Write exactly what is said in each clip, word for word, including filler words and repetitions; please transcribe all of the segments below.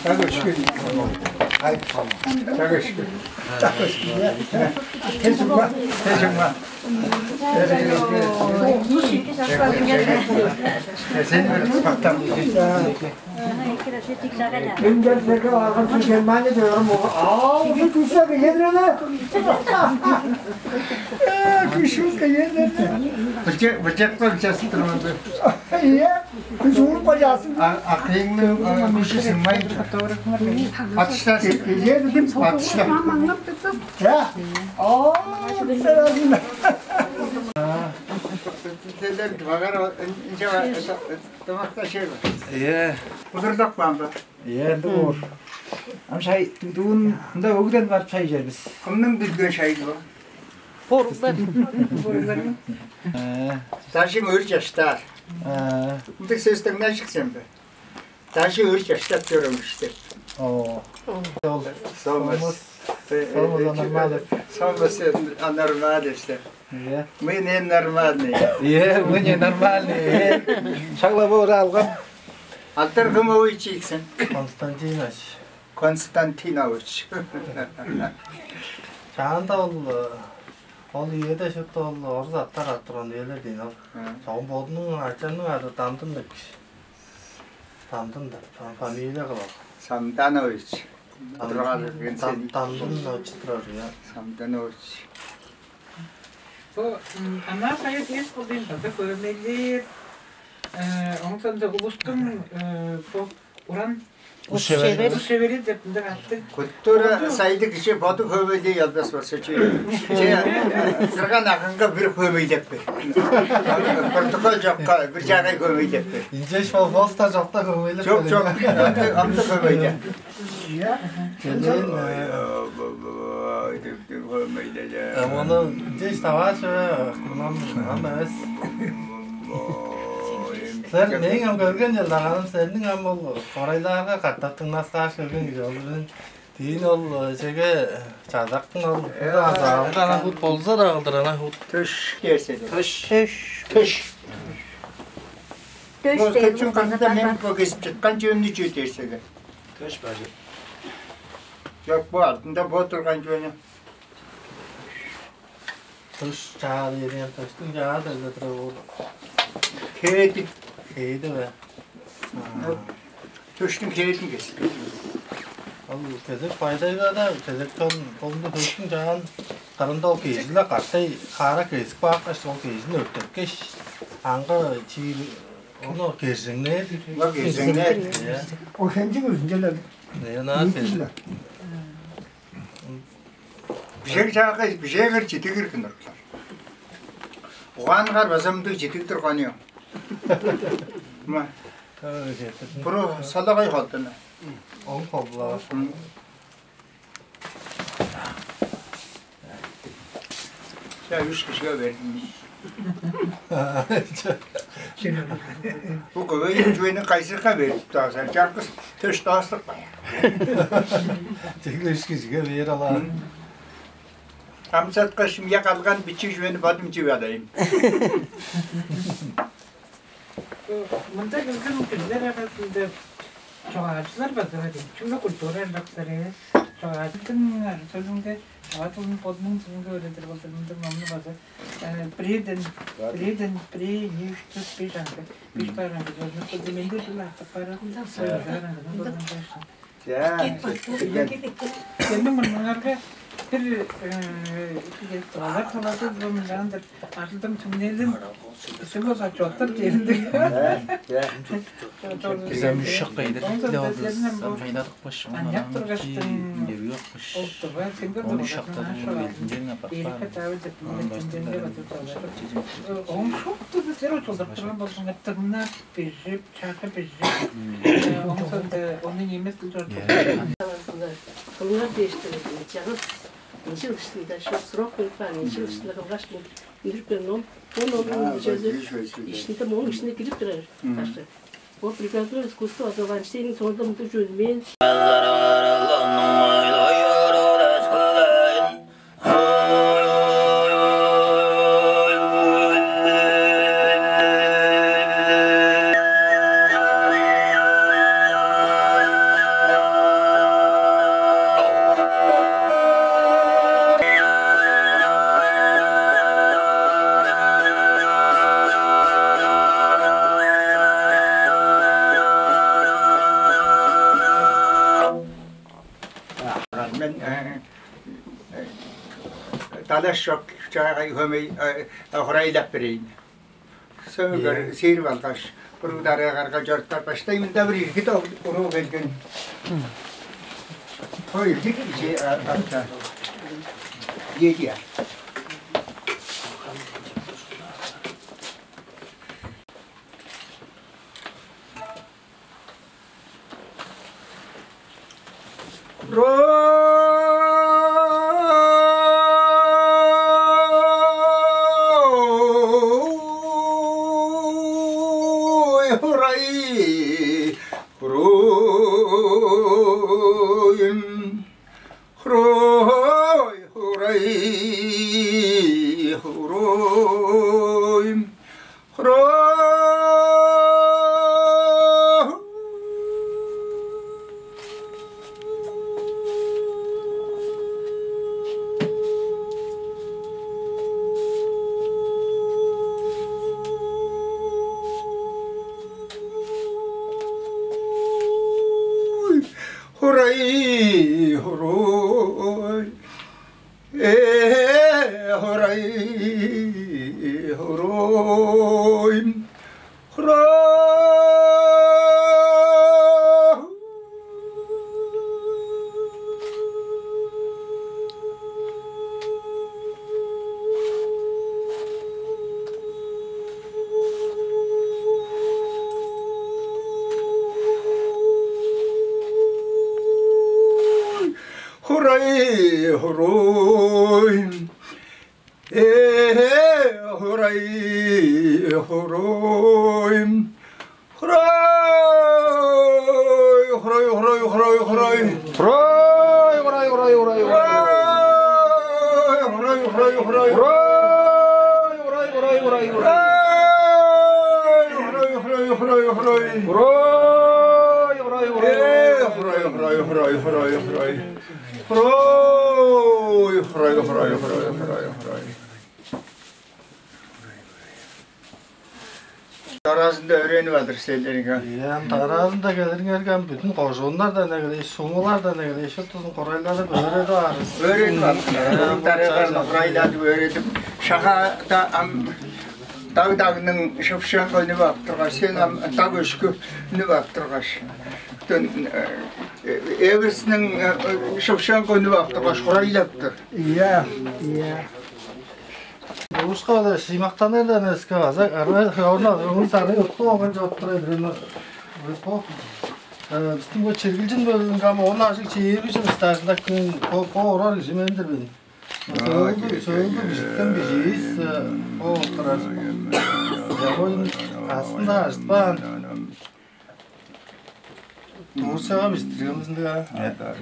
Чак өшкү. Ай, чак өшкү. Чак өшкү. Кежиңме, кежиңме. Сен бир тактам. Мен де силерге барган соң Германия дээрим ол. Ау, бир күзде келер эле. Күшүн келер эле. Бычак, бычак бар, бычаксыз турмады. Ийе, күш ууруп калчаасың. Акыйыңның күшү сыңмай. Атышта. Атышта. Я. Оо, сен. Силер багар, ынча, домакта шер бар. Ийе. Кудурдак баан ба? Ийе, ындыг боор. Ам шай, дуун, мында өгден барып шай ижер бис. Кымның дүлген шайы бо? Боруглар. Боруглар. Э. Дажың өр чаштаар. Э. Мындыг сөс дыңнажык сен бе? Дажы өр чаштап чорумуш деп. О. Ол. Сомас. Сомас анормаль. Сомас анормаль деп. Иә. Мы не нормальные. Иә, мы не нормальные. Шагла бо алган. Аттар кым овуй чийиксен? Константинович. Константинович. Чаанда ол, ол ийеде шыпты ол орус аттар аттырган үелер дейн ол. Соон бодунуң ачамның ады Дандын деп кижи. Дандын деп, фамилия кылып. Самданович. Турган Дандын очу турар, я. Самданович. Бо ана сайы эс кылдыын база көрүмелээр. Оң сонда улустуң бо уран ушевери деп мындай атты. Культура сайды киши боду хөвелей албас болса чи. Че кырган акынга бир хөвейлеп бер. Протокол жокка бир жагай хөвейлеп бер. Инжеш бол боста жокта хөвейлеп. Жок, жок. Амды хөвейлеп. Желейин. Ой, деп деп хөвейлеп. Аманы инжеш тавааш, кунам ам эвес. Силер мээң ам көрген чылдаганым силерниң ам ол корайлаарга катап дыңнаскааш көрген кижи ол. Тиин ол чеге чадактың ол азаалга ана хут болза да кылдыр ана хут. Төш дээрсе де. Төш. Төш. Төш. Төш Ол дээрин көчүн кырында мен бо кезип чыткан жөнү чүү дээрсе де. Төш бажы. Жок, бу артында бо турган жөнү. Төш чаа деген төштүң чаа деле тура ол. Хээди. Хээди бе? Төштүң хередин кесип. Ол кезек байдайгада кезектен болунду көстүң жаан кырында ол кежиле каштай хаара кезип каапкаш, ол кежин өртеткеш, аңгы чиир ону кержеңнээр. Ол кежеңнээр. Ол хемчик үзүнчелер. Ена Үйтүллер. Бижег чаагай бижеэгер чидигир кынырыптар. Угаангар база мындыг чидиг турганы ма. Буру салагай холдуна. Он холдула. Я үш кишиге бердим. Бу көбөйүн чүвени кайсырга берип тугасан чаккыс төш таастык бая. Чегле үш кишиге бээр ала. Амсаткаш мия калган бичи чүвени бодум чип алайым. Мында келген кижилер арасында чогаачылар база бар ийин. Чүгле культура ырактар эвес. Чогаачылдың сөлүнге чогаачылдың бодунуң сөлүнге өөредир болдур. Мында номну база бирээден бирээден бирээ ийи үч төрт беш аңгы беш бар аңгы көрүнүп кылды. Менде бир артык бар. Ындан союзар аңгыны көргөн дээшин. Сени мурнуңарга бир тугалар талады мынчаан деп ажылдың түңнелин сен болза чоттур дээриндиг. Бизем үш шакка идер. Оң сонда сен бо Кайнадыкпыш, аныяк тургаштың невиокпыш. Оттуга сен бир Ону шактадың белдинден аппар. Эрикке таавы деп Анан баштында белдинденге батып талады. Оң шоктуду сер очулдап турган болсуңар тыңнап бижип, чагып бижип. Оң сонда ону немес тил жорду. Кылыңар дээштиң чаңгыс ынчы ылыштында шо срок берип каан ынчы ылыштында кылгаш мен үндүрүп берген ол он онун ичези ишинде моң ишине кирип турар башка. Ол прикладной искусство азылганчтейниң соонда мынтыг чүвени мен Мен, э, э, далаш чок, чаагай хөмей, э, э, хурайлап берейн. Сөөгер сиирип алгаш, буруу дарыгарга чоруптар баштай мында бир иргит уруу келген. Хой иргит кижи арта. Едия. Рой, хурай, хурой, хурой, хурой, хурой. Хурой, хурой. Э, хурай, хурой, хурой. Хурай, хурой. Э, хурай, хурой. Хурой, хурой, хурой, хурой, хурой. Хурой, хурой, хурой, хурой. Хурой, хурой, хурой. Хурой, хурой, хурой, хурой. Хурой, хурой, хурой, хурой. Хурой, хурой, хурой. Э, хурой, хурой, хурой, хурой, хурой. Хурой, хурой, хурой, хурой, хурой, хурой. Дараазында өөренип алыр силерге. Ийе, ам дараазында келириңерге ам бүдүн кожууннардан эгелээш, сумулардан эгелээш, шуптузун курайлады, өөредип аарыс. Өөредип алыр. Дарыгар курайлады, өөредип. Шагаада ам даг-дагның шыпшаан көнүп ап тургаш, сен ам даг өшкү үнүп ап тургаш. Бүтүн, э, э, эвирисниң, э, э, шыпшаан көнүп ап тургаш, курайлап тур. Ийе, ийе. Улуска-ла шыймактанырдан эске база арай орна оңун сарай уттуп алган чоруп турар бир. Бо, э, бистиң бо чергилчин бөлүмүнге ам он ажыг чээрби чыл стажында күн бо, бо орар кижи мен-дир мен. Сөөлдү, сөөлдү бижиткен бижиис, э, бо турар. Я, бо астында ажытпаан. Турцияга бижиттиргенивис ындыг, а? Э, дары.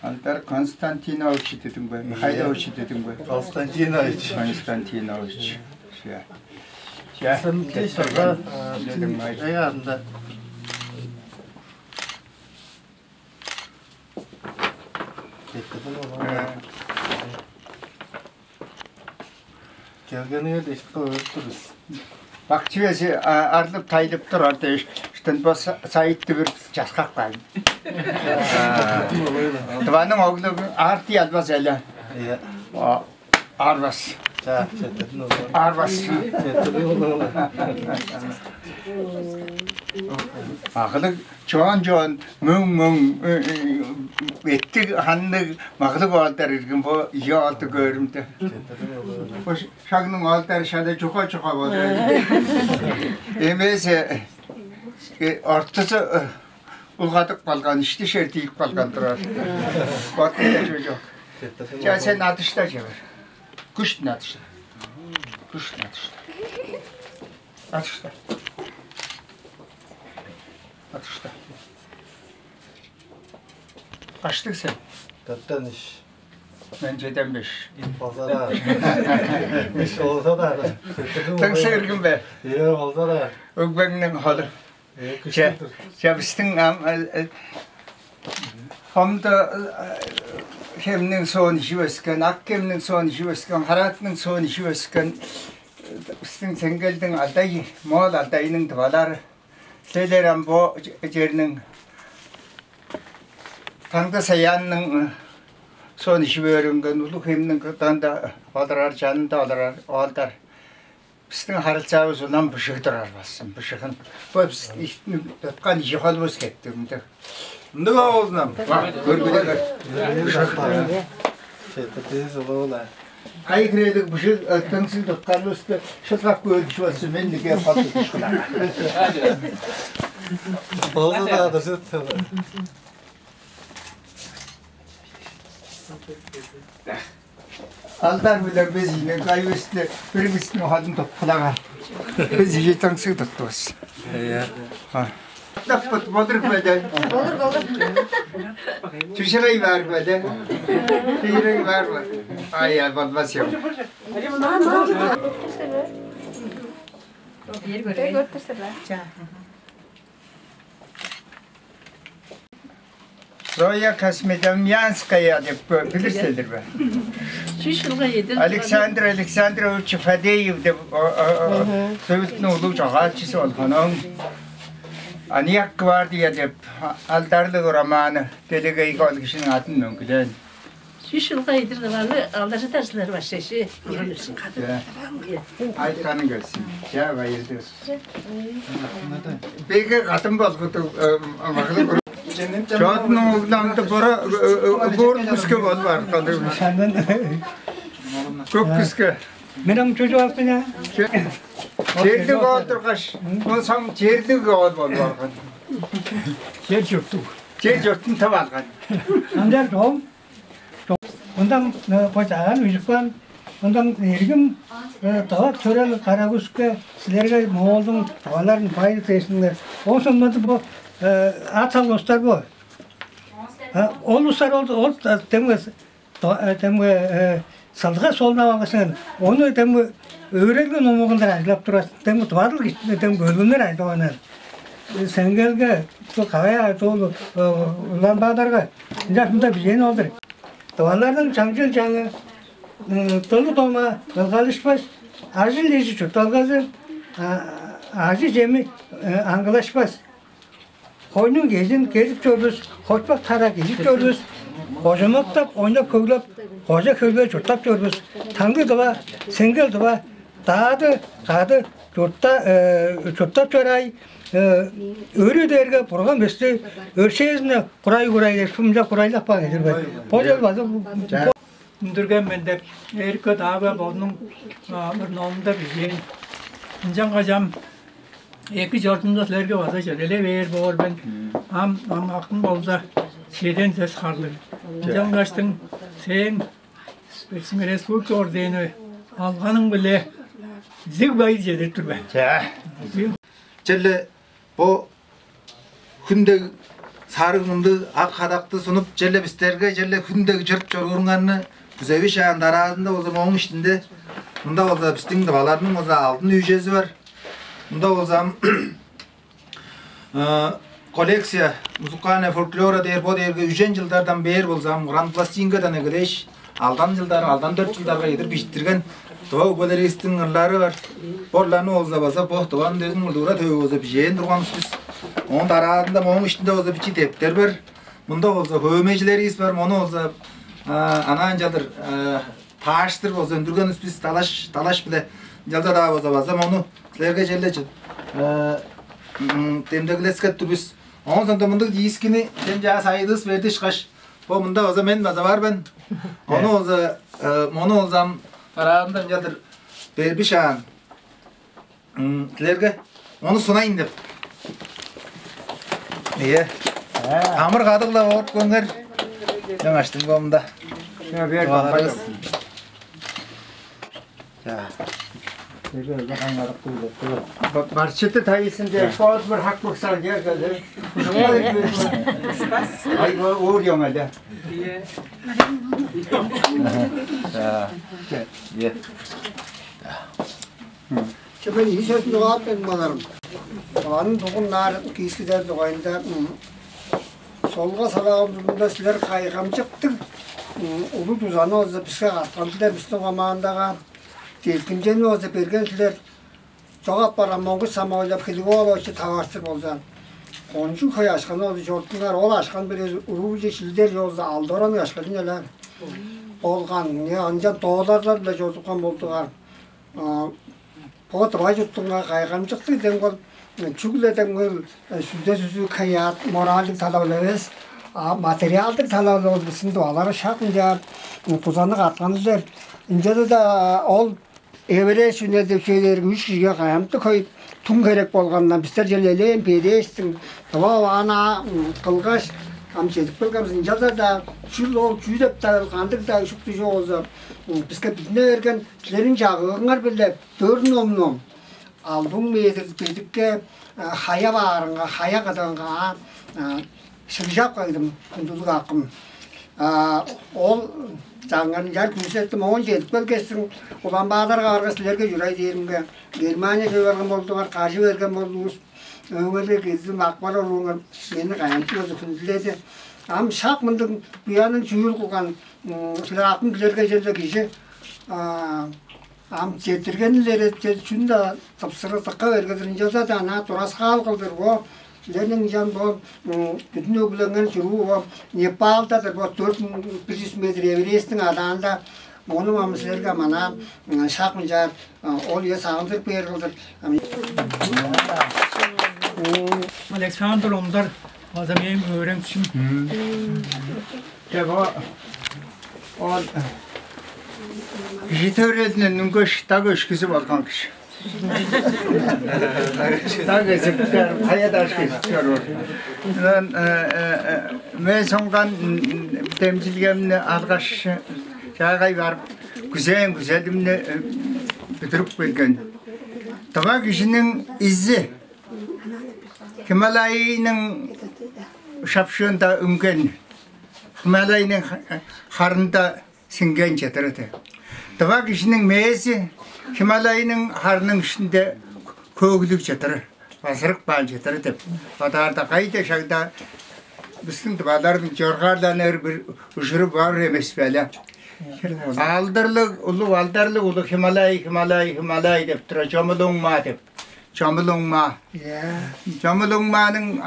Алдар Константинович дедиң бе? Михайлович дедиң бе? Константинович. Константинович. Че. Че. Сен дээш, кеттирген, а, дедиң бе? Ай аадында. Кеттирдим ол. Э. Келгениңер дээш өөрүп тур бис. Бак чүвези, а, арлып-тайлып турар дээш, үстен бо са-, сайытты бир часкап каайн. А, Тываның оглу арты албас эле. Ийе. О, арбас. Чаа, четирдин ол. Арбас. Четирдин ол. Акылыг чоон-чоон, мөң-мөң, э, э, эттиг, ханныг, маглыг оолдар иргин бо ийи оолду көөрүмде. Бо шагның оолдары шала чуга-чуга болду. Эмээзи, э, ортузу, э, улгадып калган, ишти шер тийип калган турар. Боттугда чүве чок. Чаа, сен адышта чевер. Күштүн адышта. Күштүн адышта. Адышта. Адышта. Каштыг сен? Дөртен үш. Мен чеден беш. Болза-даа. Үш болза-даа. Тыңсыг иргин бе? Ийе, болза-даа. Өгбеңниң холу. Ийе, че, күштүг-дүр. Че, бистиң ам, э, э, Хомду, э, хемниң соон ижип өскен, Ак хемниң соон ижип өскен, Хараатның соон ижип өскен, э, бистиң Сеңгелдиң алдай, моол алдайының тывалары. Силер ам бо че-, черниң Таңды Саянның соон ижип өөренген улуг хемниң кыдыында олурар, чанында олурар оолдар. Бистиң харылзаавыс улам быжыг турар болзун, быжыгын. Бо бис туткан ижи холувус кеттиг ындыг. Ындыг оолунам. Көргүлегер. Четирдиз улуула. Кайы хиредиг быжыг өттеңсиг тутканывысты шылгап көрүш болзун, мен диге калды тушкулар. Болза да дыржыт. Алдар билер без ийне кайвысты бир бистиң хадын топкулага. Без ийе таңсыг туттувус. Иә. Таппыт бодур көде. Болур, болур. Түшірей бар көде. Түшірей бар бар. Ай, ай, болмас ем. Көрдүрсүлөр. Көрдүрсүлөр. Зоя Космодемьянская деп билир силер бе? Чүш жылга едир. Александр Александрович Фадеев деп Сөвүлтүнүң улуг чогаалчысы болган. Ооң «Аныяк гвардия» деп алдарлыг романы делегейге ол кижиниң адын мөңгүлээн. Чүш жылга идир дываны алдаржыдаржылар башчайшы. Айтканың келсин. Чаа, байырдывыс. Беге кадын болгуду. Чоотунуң угланды бора боор күске болуп арткан. Көк күске. Мен ам чужуп алыптым я. Черлиг ол тургаш, ол сам черлиг ол болуп арган. Жер журттуг. Жер журтун тып алган. Андар дом. Ондан бо чааган үжүп каан, ондан эргим давак төрел карагүске силерге моолдуң тываларын байыр дээшиңер. Ол сонмады бо ат алгыстар бо. Ол улустар ол ол демге демге салдыга солунап алгашыңар. Ону демге өөрелген омугундар ажылап турар. Демге дубадыл киштине демге бөлүмнер ажылап анар. Сеңгелге бу кавай артуулу уланбаадарга ынчаш мында бижээн ол-дур. Тываларның чаңчыл чаңы дылы дома кылгалышпас, ажыл ижи чуртталгазы, ажы чеми аңгылашпас. Хойнуң кежин кезип чорбус, хочпак тарак ижип чорбус, кожамактап, ойнап-хөглеп, кожа хөлбе чурттап чорбус. Таңды дыва, сеңгел дыва, даады кады чуртта чурттап чораай. Өрү дээрге бурган бисти өршээзине курай-курай деп шумча курайлап каан эдир бе? Бо чер база үндүрген мен деп, эрикке даага бодунуң номунда бижээн. Ынчангаш ам эки чордумда силерге база чеделей бээр боор мен. Ам ам акын болза чеден сес харлыг. Ынчангаштың сээң Бирсиң республика ордени алганың-биле зиг байыр чедирип тур мен. Чаа. Черле бо хүн дег сарыг мындыг ак хадакты сунуп, черле бистерге черле хүн дег чырып чорууруңарны күзевишаан дараазында болза, мооң иштинде мында болза бистиң тываларның болза алдын үүжези бар. Мында болза коллекция музыкальная фольклора дээр, бо дээрге үжен чылдардан бээр болза, ам гранд пластинкадан эгелээш, алдан чылдар, алдан дөрт чылдарга чедир бижиттирген тыва өгбелеривистиң ырлары бар. Бо ырларны болза база бо Тываның дөзүн культура төвү болза бижээн турганывыс бис. Оон дараазында мооң иштинде болза бичии дептер бар. Мында болза хөөмейжилеривис бар. Мону болза анаа ынчалдыр тааштыр болза үндүргенивис бис, талаш талаш-биле. Ынчалза-даа болза база мону силерге черле демдеглескеп тур бис. Оон соонда мындыг дискини сен чаа сайыдывыс берди ышкаш, бо мында болза мен база бар мен. Ону болза мону болза ам караанда ынчалдыр бербишаан. Силерге ону сунайын деп. Ийе. Амыр кадыгла ооруп көңер. Жаңаштың комунда. Шуна бер Тугааларывыс. Чаа. Барчыты тайысынче шоот бир хак буксар гергелер. Ай оор яңада. Чаа. Е. Че мен ийи сөзүн угаап мен баларым. Оларның тугун наар киискидер дугайында солга салаабызында силер кайгамчыктыг улуг дузаны болза биске каткан силер бистиң командага. Делгинчени болза берген силер. Чогап барган моңгуш самойлап хилип ооловичи таварчыр болза. Кончуг хөй ашкан ол чорудуңар, ол ашкан бир уруулче шилдер чоозу алды оранныг ашкан эле болган. Ынчан дооларлар-биле чорудупкан болдуңар. Бо Тыва чурттуңга кайгамчыктыг дем ол чүгле дем ол сүлде-сүзүү, хыяат, моральдыг талап-ла эвес, а материалдыг талап-ла ол бистиң тываларга шак ынчаар дузаны каткан силер. Ынчалза-даа ол эвирээш үнелдиг чүвелерге үш кижиге кайгамчыктыг хөй туң херек болгандан бистер черле элээн бедээштиң тыва оваан кылгаш, ам чедип келгенивис. Ынчалза-даа чүл ол чүү деп-даа, кандыг-даа шупту чок болза, биске билдине берген силерниң чагыгыңар-биле дөрт номну албан метр бедикке хая баарынга, хая кыдыынга шыгжап кагдым, хүндүлүг акым. Ол чаңган чар күүсеттим, оон чедип келгештиң, Улан-Баатарга баргаш, силерге чурай дээримге, Германия чоруй барган болдуңар, кажы берген болдувус. Өңерге кирдим, акпар орууңар мени кайгамчык болза хүндүледи. Ам шак мындыг буянныг чүүл кылган, силер акым билерге черле кижи ам четтиргенилер эт, чүнү-даа тыпсыры дыка бергедир. Ынчалза-даа ынаа тураскаал кылдыр бо силерниң ынчан бо бүдүн өгленген чуруу бо Непалда-дыр, бо дөрт муң бир чүс метр Эвересттиң адаанда. Мону ам силерге манаа шак мынчаар ол үе сагындырып бээр кылдыр. Александр Ондар база мээң өөреникчим. Чего? Ол кижи төрелинден үнгеш, даг өшкүзү болган кижи. Даг кезиптер, кая-даа өшкүзүптер ол. Мен соңган демчилгемни алгаш, чаагай барып, күзээн күзелимни бүдүрүп келген. Тыва кижиниң изи Хималайның шапшыында үнген, Хималайның харында сиңген чыдыры-дыр. Тыва кижиниң мээзи Хималайның харының иштинде көглүг чыдыры, базырык баан чыдыры деп бодаарда, кайда шагда бистиң тываларның чоргаарланыр бир ужуру бар эмес бе але? Алдарлыг, улуг алдарлыг, улуг Хималай, Хималай, Хималай деп тура, чомулуңма деп. Чомулуңма. Ийе. Чомулуңманың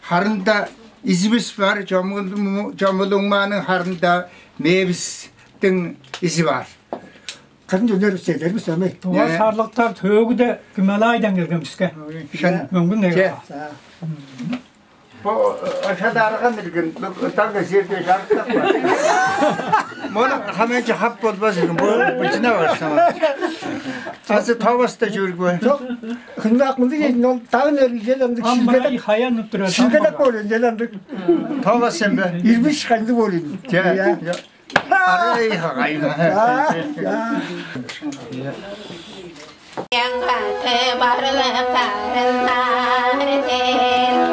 харында изивис бар, чомулуңманың харында мээвистиң изи бар. Кырын чүлер чедербис ами. Тыва сарлыктар төөгүде Гималайдан келген биске. Шын. Мөңгүн эге. Че. Бо ошадарган ирген даг эзерде жарыктап бар. Мону хаменче хап болбас ирген. Бо бычына баштама. Азы таваста жүргө. Жок. Хынак мынды дейдин, ол дагын эргижел андык. Ам шилгедек мынай хаян тура. Шилгедек болуун жел андык. Тавас сен бе? Ирбиш канды болуун. Че. Арай хагайна. Яңгаты барлыктарыннар ден.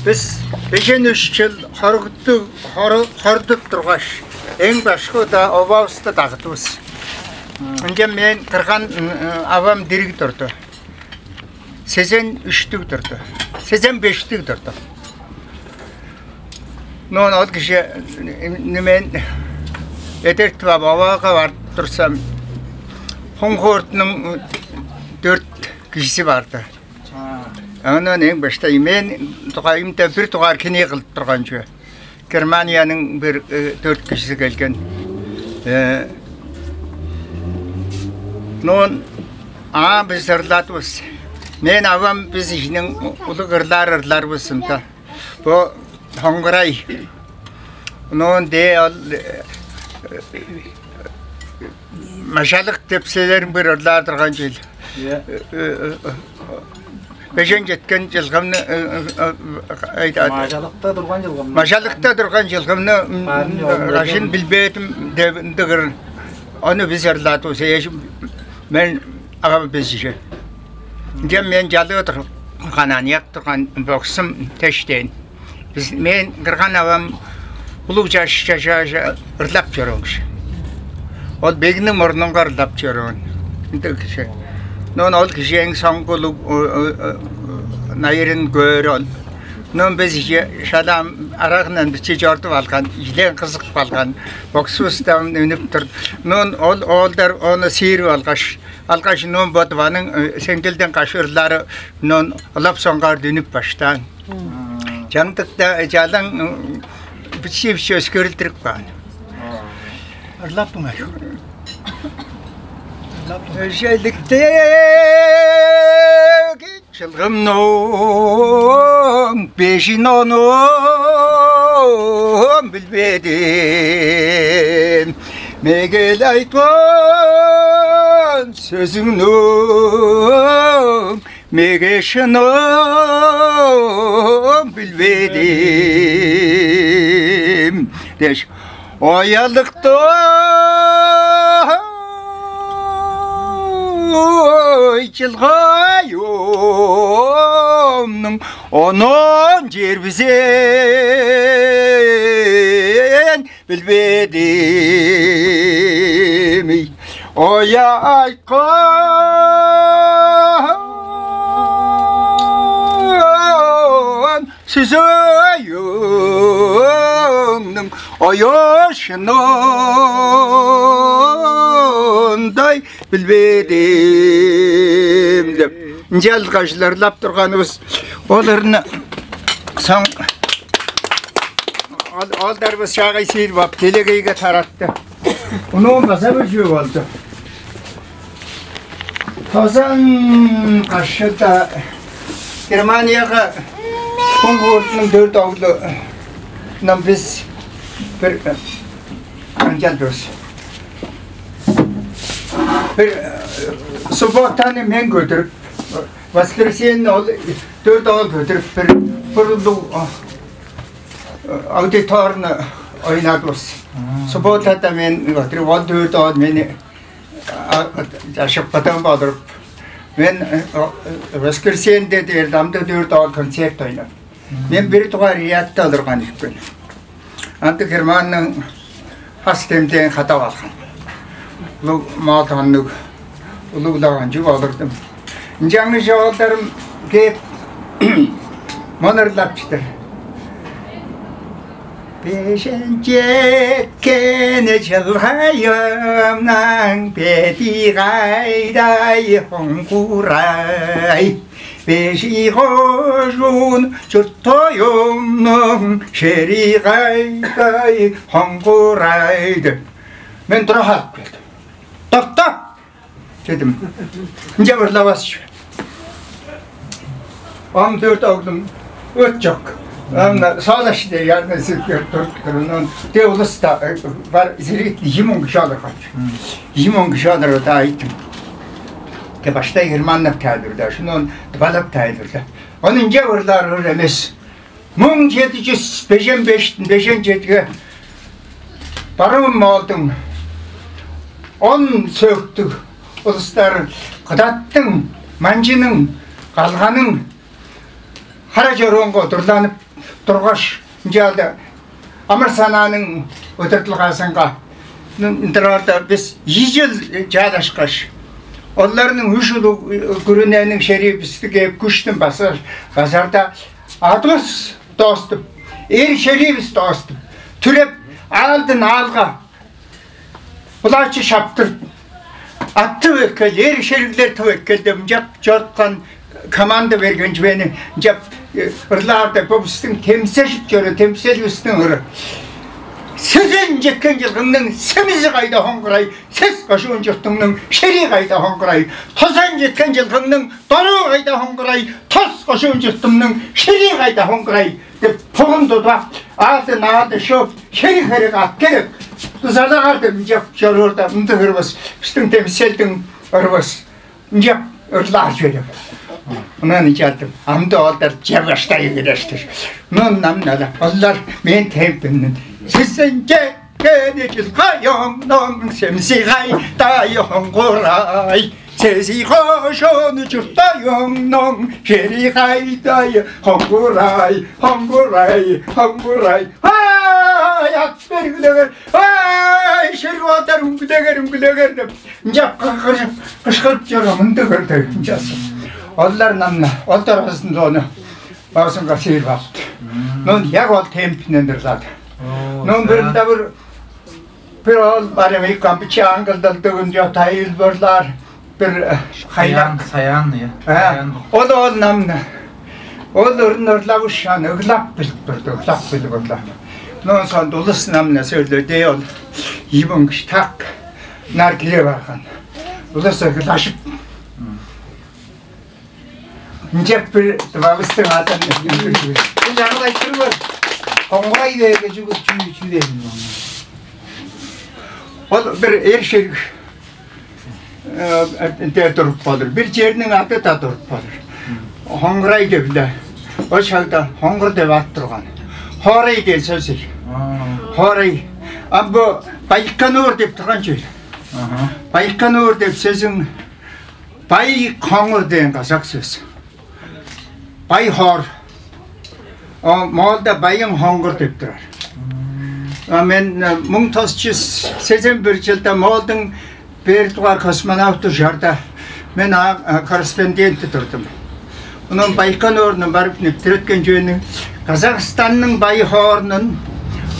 Бис бежен үш чыл хоргуттуг, хоро-, хордуп тургаш, эң башкы-даа овавысты дагыдывыс. Ынчан мен кырган, м, м, авам дириг турду. Сезен үштүг турду. Сезен бештиг турду. Но ол кижи, м, мен эдертип ап, оваага барып турсам, Хоңгууртунуң, м, дөрт кижизи барды. Оон эң баштай мен дугайымда бир дугаар кини кылып турган чүве. Германияның бир, э, дөрт кижизи келген. Э, но аа, бис ырладывыс. Мен авам, бис кижиниң улуг ырлаар ырларывыс ында. Бо хоңгурай. Оон дээ ол, э, мажалык деп силерниң бир ырлаар турган чүве. Ийе. Э, э, э, бежен четкен чылгымны, э, э, э, айда-, Мажалыкта турган чылгым. Мажалыкта турган чылгымны, м, Барын м, ёгдадым. Кашын билбедим деп ындыгыр. Ону бис ырладывыс, эжим, мен, авам, бис кижи. Ынчан мен чалыы турган, аныяк турган боксум тештен. Бис, мен кырган авам улуг чаш чажаажа ырлап чораан кижи. Ол бегниң мурнунга ырлап чораан. Ындыг кижи. Но ол кижи эң соңгу улуг, ы, ы, ы, найырын көөр ол. Но бис кижи шадаам арагындан биче чорудуп алган, илен кызып калган, боксувустан үнүп тур. Но ол оолдар ону сиирип алгаш, алгаш, но бо Тываның, ы, Сеңгелден каш ырлаары, но ылап соңгаар үнүп баштаан. Чаңдыкта чалаң, м, бичии-бичии өскерилдирип каан. Ырлап туңар. Ырлап туңар. Өжеликте чылгымның бежин, онун билбедим. Мегелей айткан сөзүңнүң меге шынын билбедим дээш, оялыкта чылгайымның онун чербизин билбедим. Ой, айткан сөзүңнүң оюшунундай билбедим деп. Ынчалгаш ырлап турганывыс, оларны соң ол, олдарывыс чаагай сиир бап делегейге таратты. Ону база бөжүү болду. Тозан кашыда Германияга Хоңгууртунуң дөрт оглу нам бис бир ынчалдывыс. Бир субботаны мен көдүрүп, воскресенье ол дөрт оол көдүрүп, бир бурундуг аудиторны ойнадывыс. Субботада мен көдүрүп, ол дөрт оол мени чашып кыдам болуруп, мен воскресенье дээр дамда дөрт оол концерт ойнап. Мен бир дугаар рядта олурган ийик мен. Анда Германның хас демдээн кадап алган. Улуг мал тоннуг, улуг-ла кончуг олурдум. Ынчангы чоолдарым кээп, мону ырлап чыдыр. Бежен четкен чылгайымның беди кайдай, хоңгурай. Бежий кожуун чурттуюмнуң шери кайдай, хоңгурай деп. Мен тура халып келдим. «Токта!» — дедим. Ынча ырлавас чүве. Ам дөрт оглум өт чок. Ам соолашты ярны сипкер туруп турунун де улуста бар зирит ийи муң кижи алырган. Ийи муң кижи алырга да айттым. Баштай германнап таайдырда, шуну он дывалап таайдырда. Ону ынча ырлаар ыр эвес. Муң чеди чүс бежен бештен бежен чедиге барыын Моолдуң он сөөктүг улустары Кыдаттың, Манчының, Галганың хара чоруунга удурланып тургаш, ынчалда амыр-санааның удуртулгазынга ындыраарда, бис ийи чыл чаалашкаш, оларның үш улуг күрүнениң шерии бисти кээп, күштүн база базарда адывыс дооступ, эр шеривис дооступ, түреп, аалдын аалга булаачы шаптыр, ат тып эккел, эр шериглер тып эккел деп ынчап чоруткан, команда берген чүвени ынчап ырлаар деп, бо бистиң темсежип чору, темселивистиң ыры. Сезен четкен чылгыңның семизи кайда хоңгурай, сес кошуун чуртуңнуң шерии кайда хоңгурай, тозан четкен чылгыңның доруу кайда хоңгурай, тос кошуун чуртумнуң шерии кайда хоңгурай деп, пугун тудуп, аазы-наазы шуп, шериг херек ат керек, дузалагар деп ынчап чоруурда, ындыг ырывыс, бистиң демиселдиң ырывыс, ынчап ырлаар чүве деп. Ынан ынчаадым, амды оолдар чеп баштай эгелештир. Нон нам нада олар мен темпиннен сизен чеккени чылгай оңнон семси кайдай хоңгурай. Сези кошону чурттай оңнон шери кайдай хоңгурай, хоңгурай, хоңгурай. Ай, ат бергилегер, ай, шер одар үңгүлегер, үңгүлегер деп ынчап кыш кырып чорган мынды көрдө ынчасы. Олар намна ол таразында ону базынга сыыр бапты. Нон яг ол темпинен ырлады. Нон биринде бир бир ол бар эми камбычаан кылдылдыгын жо тайыл борлар. Бир э, хайлак Саян, Саян, я. А, Саян. Ол ол намна. Ол ырын ырлавышан ыглап билип турду, ыглап билип ырлап. Нон сон улус намна сөйлөдү ол. Иймон киш так нар кире барган. Улус ыглашып. Ынчап бир дывавыстың адан Сен жаңыл айтырып бар. Хоңгай берге жүгүп чүү чүү дедим. Ол бир эр шериг де туруп болур. Бир черниң ады да туруп болур. Хоңгурай деп-ле. Ол шагда хоңгур деп ат турган. Хоорай дээр сөз. Хоорай. А бу байкануур деп турган чүве. Байкануур деп сөзүң бай хоңур дээн казак сөс. Бай хоор. О, Моолда байың хоңгур деп турар. А мен э, муң тос чүс сезен бир чылда Моолдуң бир дугаар космонавту чорда мен а, а, корреспонденти турдум. Оон Байконурну барып нептереткен чүвени Казахстанның байы хоорунун,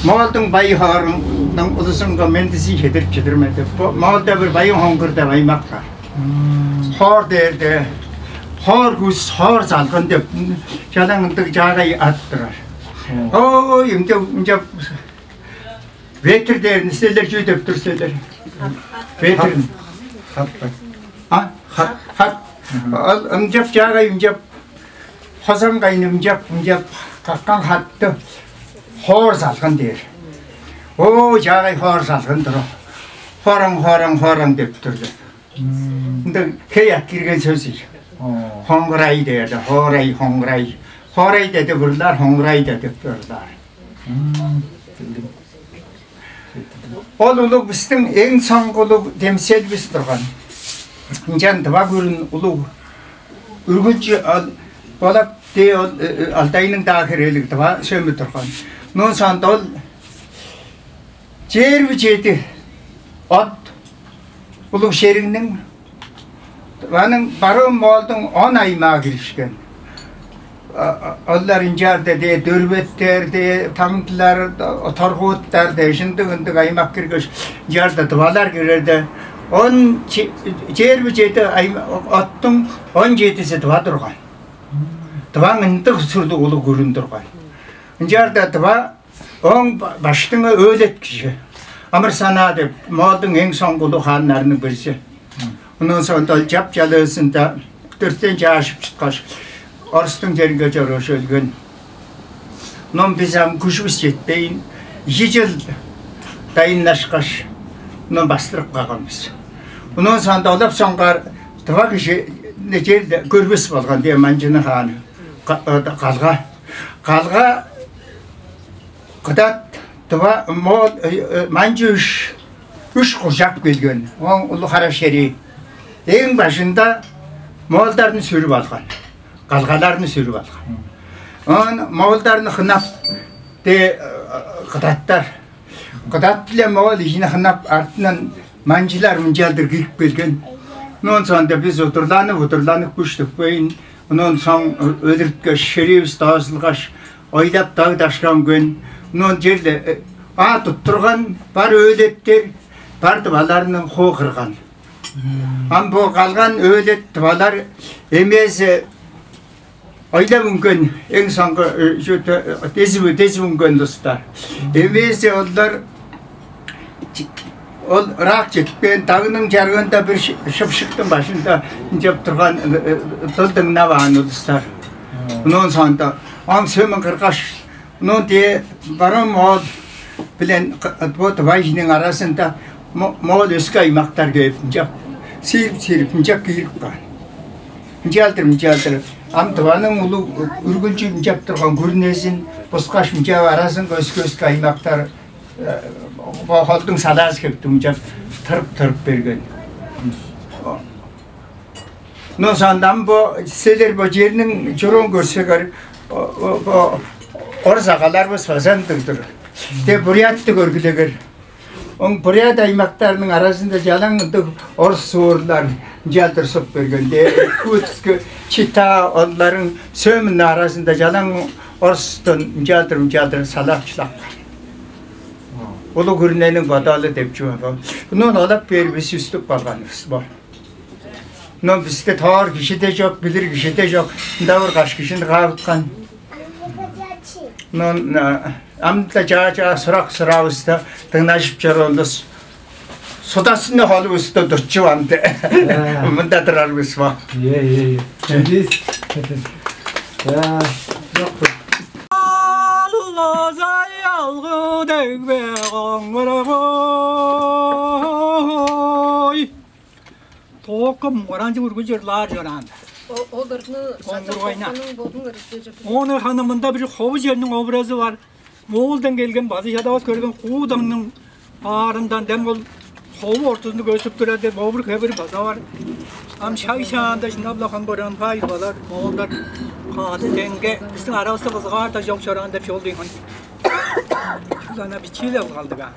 Моолдуң байы хоорунуң улузунга мендизин чедирип чыдырма деп. Бо Моолда бир байы хоңгур деп аймак бар. Хоор дээрде хоор күс, хоор залгын деп жалаң ындыг чаагай ат турар. Ой, ынча ынча ветер дээрин силер чүү деп тур силер? Ветер. Хат. А? Хат. Хат. Ал ынчап чаагай ынчап хозан кайны ынчап ынчап каккан хатты хоор залгын дээр. О, чаагай хоор залгын тур. Хораң, хораң, хораң деп тур. Ында хей ат кирген сөз ийик. Хоңгурай дээрде, хоорай, хоңгурай. Хоорай деди бурлар, хоңгурай деди бурлар. Ол улуг бистиң эң соңгулуг демселбис турган. Ынчан дыва күрүн улуг үргүлчү болап де ол алдайның даа херээлиг дыва сөмү турган. Нун соонда ол чээрби чеди от улуг шеригниң Аның барыын Моолдуң он аймаа киришкен. Олар ынчаарда дээ дөрбеттер дээ, таңдылар, торгууттар дээ, ышындыг ындыг аймак киргеш, ынчаарда дывалар кирерде, он чээрби чеди оттуң он чедизи дыва турган. Дываң ындыг сурдуг улуг күрүн турган. Ынчаарда дыва Ооң баштыңы Өлет кижи. Амыр-Санаа деп Моолдуң эң соңгулуг хааннарының бирзи. Оон соонда ол чап-чалыызында дөртен чаашып чыткаш, орустуң черинге чорууш өлген. Оон бис ам күжүвүс четпейн, ийи чыл дайыннашкаш, оон бастырып каган бис. Оон соонда олап соңгаар Тыва кижини черле көрбес болган дээм, манчының хааны. Ка-, э, калга. Калга, кыдат, тыва, моол, э, э, манчы үш, үш куржап келген. Оң улуг хара шерии. Эң бажында моолдарны сүрүп алган. Калгаларны сүрүп алган. Оон моолдарны хынап, де, э, кыдаттар. Кыдат-биле моол ижини хынап, артынан манчылар мынчалдыр кирип келген. Оон соонда бис удурланып, удурланып, күш тыппайн, оон соң өлүрүткеш, шериивис доозулгаш, ойлап даг-дашка үнген. Оон черле, э, аа туттурган бар өлеттер, бар тываларны хуу кырган. Ам бо калган өлет тывалар эмээзи ойлап үнген, эң соңгу, э, чү-, дези, дези үнген улустар. Эмээзи олар чи-, ол ырак четпээн, дагның чарыында бир шы-, шыпшыктың бажында ынчап турган, э, э, дыл дыңнаваан улустар. Оон соонда ам сөмүн кыргаш, оон дээ барам ол билен бо тывайжының аразында мо-, моол өске аймактар кээп, ынчап сиирип-сиирип, ынчап киирип каан. Ынчалдыр, ынчалдыр. Ам Тываның улуг үргүлчү ынчап турган күрүнезин бускаш, ынчап аразынга өске-өске аймактар, э, бо холдуң салаазы хептиг ынчап тырып-тырып берген. Но сандан бо силер бо черниң чоруун көрсегер, о, о, бо орус агаларывыс база ындыг-дыр. Де буряттыг өргүлегер. Оң бурят аймактарының аразында чалаң ындыг орус суурлар ынчалдыр суп берген. Де Иркутск, Чита, оларның сөмүн аразында чалаң орустан ынчалдыр, ынчалдыр салаап чылап каан. Улуг күрүнениң бодалы деп чүве бо. Оон олап бээр бис үстүп калганывыс бо. Но бисте тоор кижи де чок, билир кижи де чок. Ында бир каш кижини каапкан. Но, а, ам-даа чаа-чаа сурак-сураавысты дыңнажып чоруур улус. Судасыны холувусту дурчуп амды. Э. Мында турар бис бо. Е, е, е. Чедис. Э, жок. Аллазай алгы дегбе коңгургой. Тоокум оранчы үргүл чырлаар чораан. Оларны Оңгургайна. Сатып бодуң өрүстежип. Ону ханы мында бир хову черниң образы бар. Моолдан келген базы чадавас көрген Куудаңның аарындан дем ол хову ортузунда көсүп турар деп обур хевир база бар. Ам шай шаанда шынап-ла хан боран хайыр балар, моолдар каады деңге бистиң аравыста кызыгаар да чок чораан деп чол дыйган. Ана бичиилел калдыга.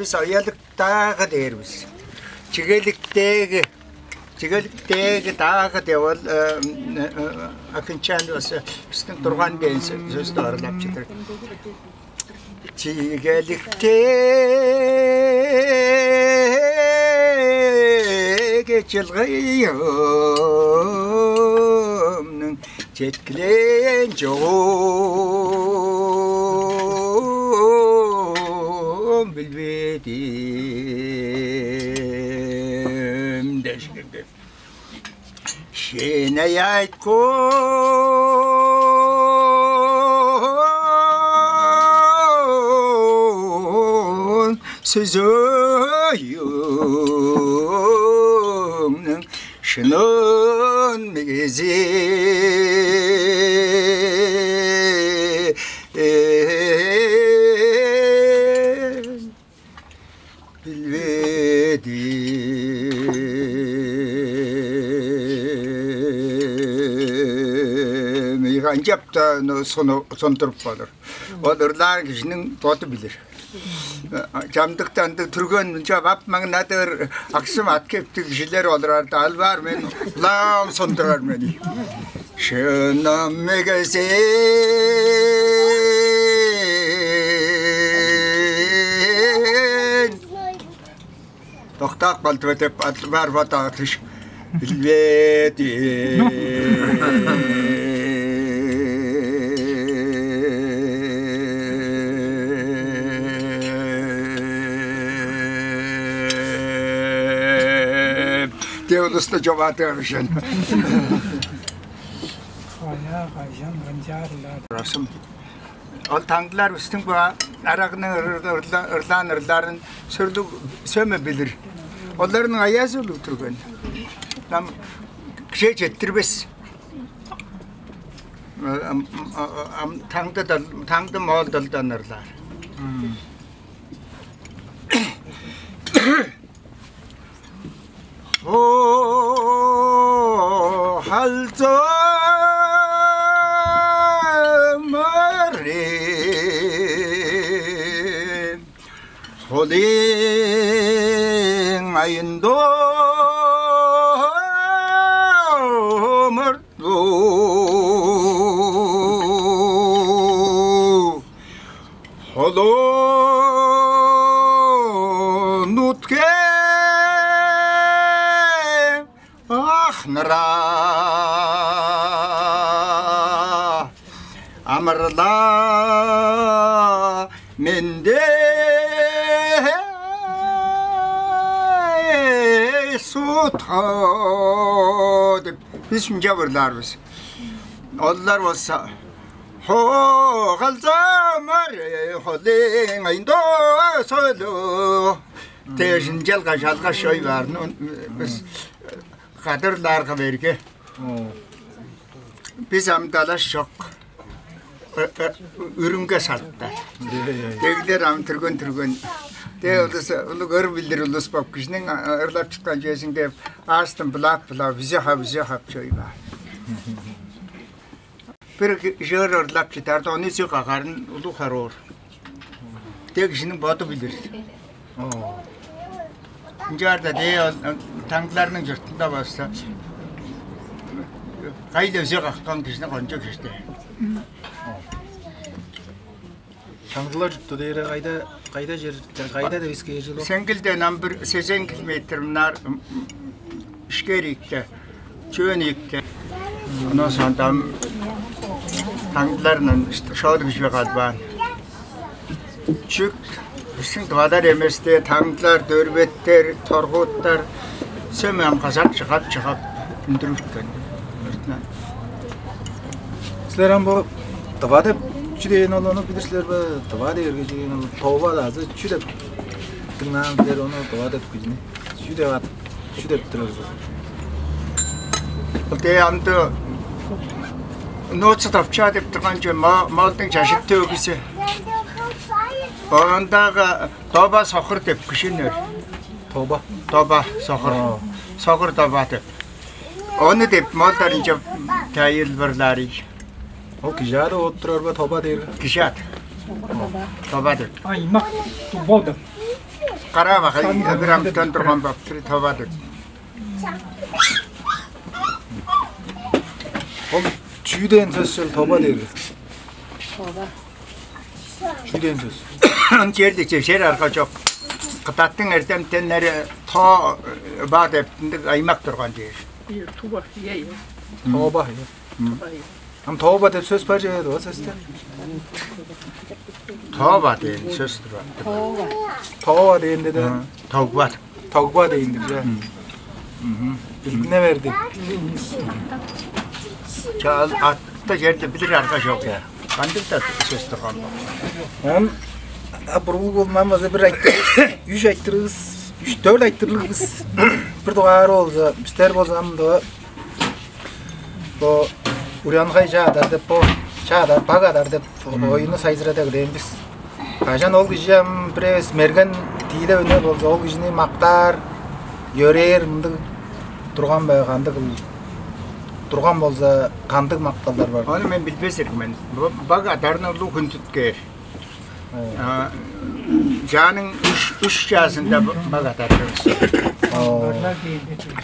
Соялыктаагы дээр бис. Чигеликтээги, чигеликтээги даагы деп ол акынчаан база бистиң турган дээн сөстү оруулап чыдыр. Чигеликтээги чылгыйымның четкилээн чогум билбедим дешкинге. Шеней айткон сөзүңнүң шынын мегези билбедим. Канчап-даа ону сондуруп болур. Ол ырлаар кижиниң боду билир. Чамдыкта ындыг түрген мынча бап маңнадыр аксым ат кептиг кижилер олурарда албаар мен улаам сондурар мен. Шынам мегезин доктаап калды бе деп, ат бар бо дагы тыш билбедим. Деп улусту чобаадыгар ышен. Кая, кажан, канчаарылар. Расым. Ол таңдылар бистиң бо арагның ырлаан ырларын сөрлүг сөме билир. Оларның аяазы улуг турган. Ам кже четтирбес. Ам, ам таңды таңды моол дылдан ырлаар. О, халзамарым, холиң айын домар Холон утке ахнара амырла менде сутха деп бис мынча ырлаар бис. Олар болза хо халзамар холиң айында солу дээш ынчалгаш алгаш чой баар. Бис кадырлаарга берге. Бис ам далаш чок. Үрүнге салыптар. Деглер ам түрген-түрген. Де улус улуг ыр билдир улус боп кижиниң ырлап чыткан чүвезин деп аастын былаап-былаап, үзе хап, үзе хап чой баар. Бир жыыр ырлап чыдарда, ону үзе кагарын улуг хароор. Дег кижиниң боду билир. Ынчаарда дээ ол таңдыларның чуртунда болза, кайда үзе каккан кижини кончуг кижи дээр. Таңдылар чурту дээре кайда, кайда чер, кайда деп искээр чыл ол? Сеңгилден ам бир сезен километр мынаар ишкер ийикте, чөөн ийикте. Оон соонда ам таңдыларның шоолуг үжүве калбаан. Чүк бистиң тывалар эмес-те, таңдылар, дөрбеттер, торгууттар сөме ам казак чыгап-чыгап үндүрүпкен. Силер ам бо тыва деп чү дээн ол, ону билир силер бе? Тыва дээрге чү дээн ол, тоба азы чү деп дыңнаан силер ону, тыва деп кижини? Чү деп ат, чү деп турар силер? Ол дээ амды ноца тапчаа деп турган чүве, малдың чажыт төөгүзү. Оондаага тоба сохур деп кижи үнер. Тоба. Тоба сохур. Согур тоба деп. Ону деп молдар ынча тайылбырлаар ийик. Ол кижаада оттурар бе, тоба дээр? Кижаат. Тоба деп. Аймак, тубо деп. Караа багай бир амтан турган баптыр тоба деп. Ол чүү дээн сөс чүл тоба дээр. Тоба. Чүү дээн сөс. Ын черде чевшер арга чок. Кытаттың эртемтеннери то ба деп ындыг аймак турган дээр. Туба, ие, ие. Тоба. Ам тоба деп сөс бар же, ол сөстен. Тоба деген сөс турар. Тоба дегенде де. Тогба. Тогба дегенде же. Билдине берди. Чал атта жерде билир арга жок я. Кандык да сөс турган. Он а бургул болман база бир айтты. Үч айттырыбыз, үч дөрт айттырылыбыз. Бир дугаар болза, бистер болза ам да бо урянхай чаадар деп бо чаадар багадар деп оюну сайзырада кылаан бис. Кажан ол кижи ам бир эвес мерген тиилеп өне болза, ол кижини мактаар, йөрээр мындыг турган бе, кандыг турган болза, кандыг макталдар бар? Ону мен билбес эргим мен. Баг адарны улуу хүндүткээр. Чааның үш үш чаасында баг адарбыз.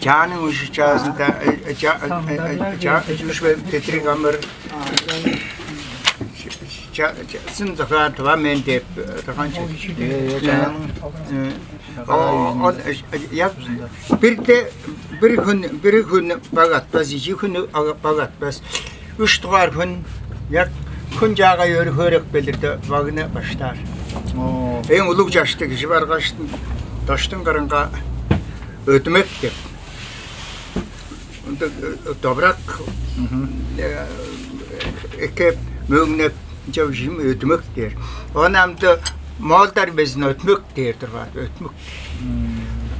Чааның үш чаасында үш бе тетрик амыр сын зохаа тыва мен деп турган чүве. Ол бирде бир хүн бир хүн баг атпас, ижи хүн баг атпас. Үш дугаар хүн як хүн чаагай өрү хөөрек белирде багны баштаар. Эң улуг чашты кижи баргаш, даштың кырынга өдүмек деп. Ындыг добурак эке мөөңнеп жавжым өдүмек дээр. Оны амды моолдар безин өтмөк дээр турбаат, өтмөк.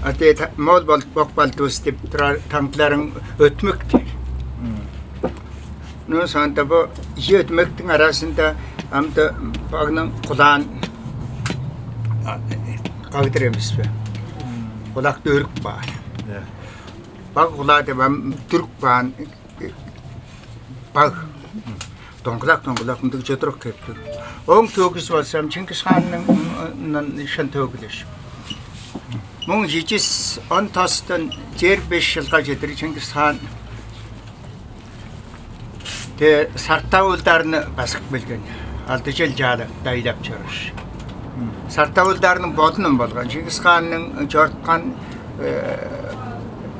А те моол болуп бок балдывыс деп турар таңдыларың өтмөк дээр. Ну сонда бу ие өтмөктүң арасында амды багның кулаан кагдыр эмес бе? Кулакты өрүк баар. Баг кулаа деп ам дүрүк баан баг. Доңгулак доңгулак ындыг чодурук кептиг. Оң төөгүс болсам Чингис хаанның шын төөгүлеш. Муң чичис он тостон чер беш жылга чедир Чингис хаан те сартавылдарны басып келген. Алды чыл чаалап дайлап чорууш. Сартавылдарның бодунун болган Чингис хаанның чоруткан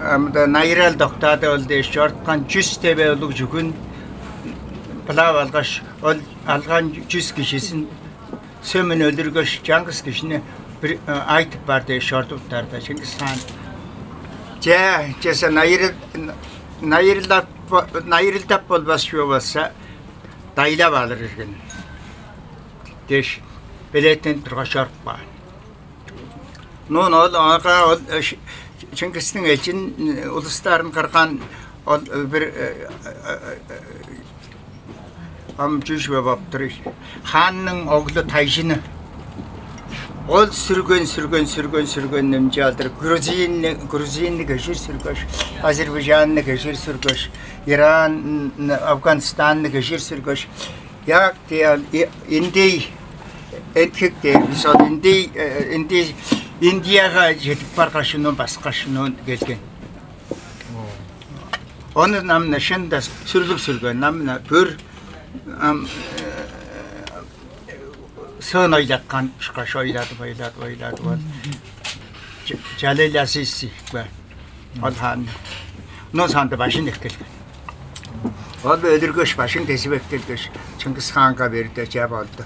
амда найырал доктаады ол дээш чоруткан чүс тебе улуг жүгүн былаап алгаш, ол алган чүс кижизин сөмүн өлүргеш, чаңгыс кижини бир айтып бар дээш чордуптарда Чингис хаан. Че, чеса найырылдап найырылдап болбас чүве болса, дайлап алыр ирген дээш, белеттен тургаш чоруп каан. Ну, ол ага ол Чингистиң эчин улустарын кырган ол бир ам чүжбе болуп тур. Хаанның оглу тайжыны ол сүрген сүрген сүрген сүрген немче алдыр грузинни грузинни кежир сүргөш, азербайджанны кежир сүргөш, Иран, Афганистанны кежир сүргөш, як диал индей эткик дээр бис ол индей индей Индияга жетип баргашыны баскашыны келген. Ону намна шында сүрлүг сүрген намна пөр ам сыын ойлаткан ушкаш ойладып ойладып ойладып ол жалеласыз ба ол хаан но санда башын эккелген. Ол өлүргөш башын дезип эккелгеш, Чыңгыс хаанга берди, чеп алды.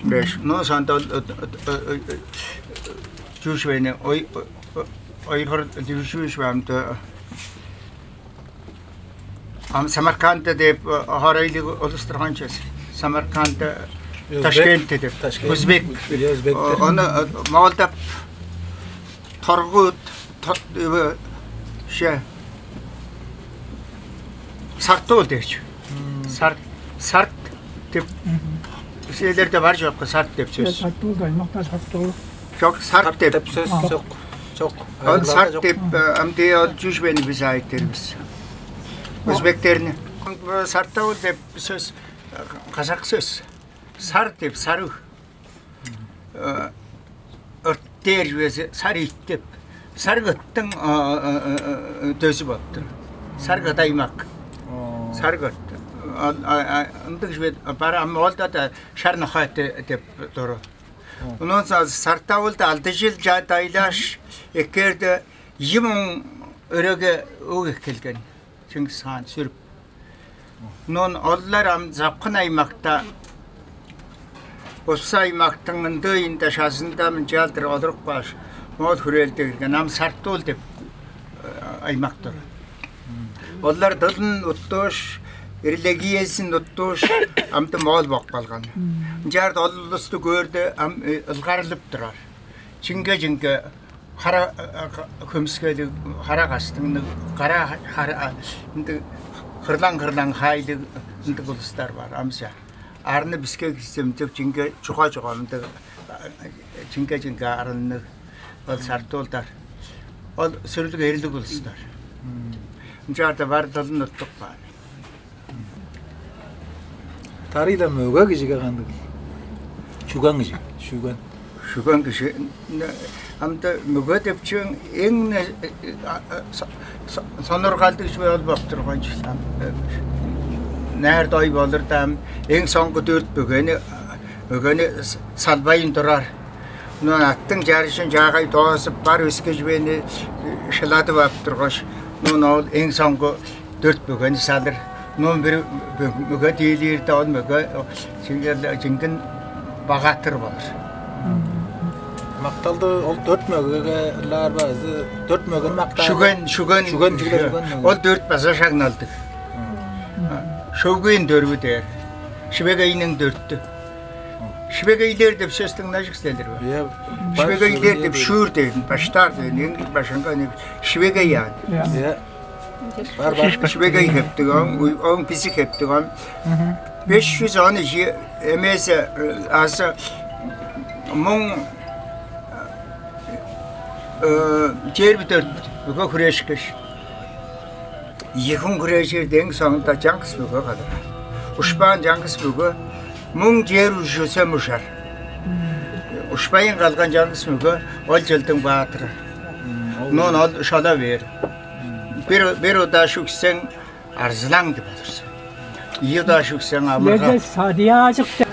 Беш, но санда ол чүжбени ой ойгыр дүржүш бамды Ам Самарканда деп хорайлыг улус турган чес. Самарканда Ташкентте деп. Ташкент. Өзбек. Өзбек. Оны моолдап торгут ше сартыл дээч. Сарт сарт деп силерде бар жокка сарт деп сөз. Сартыл да аймакта сартыл. Жок, сарт деп. Деп сөз жок. Жок. Ол сарт деп амды ол жүжбени биз айтырбыз. Өзбектерни. Сартта ол деп сөз казак сөз. Сар деп сарыг. Ырт дээр чүвези сар ийт деп, сар кыттың дөзү болуптур. Сар кыт аймак. Сар кыт. Ындыг чүве бар, ам олда да шар нохойт деп туру. Онон сартавылда алды чыл дайлааш эккээрде ийи муң өреге өг эккелген. Чыңгыс хаан сүрүп. Нон оллар ам Запкын аймакта, Успа аймактың ындыында шазында мынчаалдыр олуруп кааш, моол хүрээлде кирген, ам Сартуул деп аймак тур. Олар дылын уттууш, религиязын уттууш, амды моол боп калган. Ынчаарда ол улусту көөрде ам ылгарылып турар. Чиңге-чиңге хара көмүскелиг, хара кастыңныг, кара хара ындыг кырлаң-кырлаң хайлыг ындыг улустар бар амча. Арны биске кирсем деп чиңге чуга-чуга ындыг чиңге-чиңге арынныг ол сартуулдар. Ол сүрлүг эрлиг улустар. Ынчаарда бар дылын уттуп каан. Тарыйда мөге кижиге кандыг? Шүген кижи, шүген. Шүген кижи амда мөге депчиң эң сонургалдыг чүве ол боп турган чүве. Нээр дой болур да эң соңгу дөрт бөгени мөгени салбайын турар. Мындан аттың чарыжын чаагай доозуп бар өске чүвени шыладып ап тургаш, муну ол эң соңгу дөрт бөгени салыр. Муну бир мөге диилиирде ол мөге чиңгин багатыр болур. Макталды ол дөрт мөгеге ырлаар ба азы дөрт мөгени мактаар? Шүген, шүген, шүген, шүген мөге. Ол дөрт база шагналдыг. Шөвгүйн дөрбү дээр. Шибегейниң дөрттү. Шибегейлер деп сөстүң ынажык силер бе? Шибегейлер деп шүүр деген, баштаар деген, эң башынга не шибегей яан. Бар бар. Шибегей хептиг он, он бизи хептиг он. Беш жүз он ижи эмээсе азы муң чээрби дөрт үгө хүрээшкеш. Ийи хүн хүрээжирде эң соңунда чаңгыс мөге калыр. Ушпаан чаңгыс мөге муң чээр ужусе мужар. Ушпайын калган чаңгыс мөге ол чылдың баатыры. Нон ол шала бээр. Бир бир удаа шүксең арзылаң деп алырсың. Ийи удаа шүксең амырга. Силерге садыяажык деп.